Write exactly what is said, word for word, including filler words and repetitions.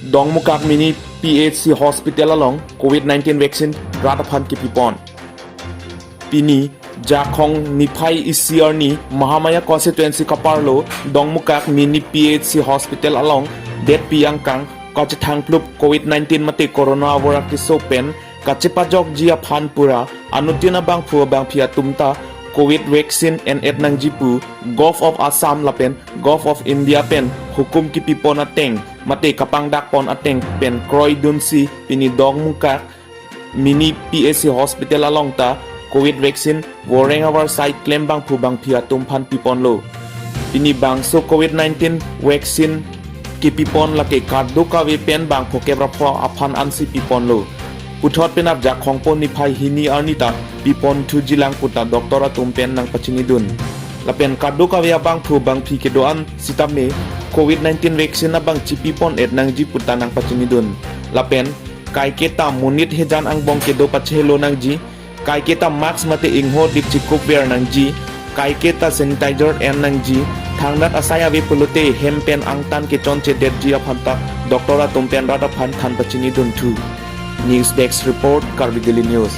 Dongmukak Mini P H C Hospital along Covid nineteen vaccine rat aphan kipipon. Pini Jakhong niphai isi arni Mahamaya constituency kaparlo Dongmukak Mini P H C Hospital along detpi angkang kachethangplup Covid nineteen mate Corona avur akeso pen kachepajokji aphan pura anuttin abangphu abangphi atum ta Covid vaccine en-et nangji pu Govt of Assam lapen Govt of India pen hukum kipipon ateng mate kapangdakpon ateng pen kroidunsi pini Dongmukak Mini P H C Hospital along ta Covid vaccine voreng avarsai klem bangphu bangphi atum aphan piponlo. Pini bangso Covid nineteen vaccine kipipon lake kadokave pen bang phokep ra pho aphan ansi piponlo. Puthot penap Jakhong po niphai hini arni ta piponthuji lang pu ta doctor atum pen nangpachinidun. Lapen kadokave abangphu bangphi kedo-an sitame Covid nineteen vaccine abang chipipon-et nangji pu ta nangpachinidun. Lapen kaiketa monit hejan angbong kedo pachehelo nangji, kaiketa mask mate ingho dip chikupver nangji, kaiketa sanitizer en nangji, thangnat asai ave pulote hem pen angtan kechonchedetji aphan ta doctor atum pen rat aphan than pachinidunthu. News Desk Report, Karbi Daily News.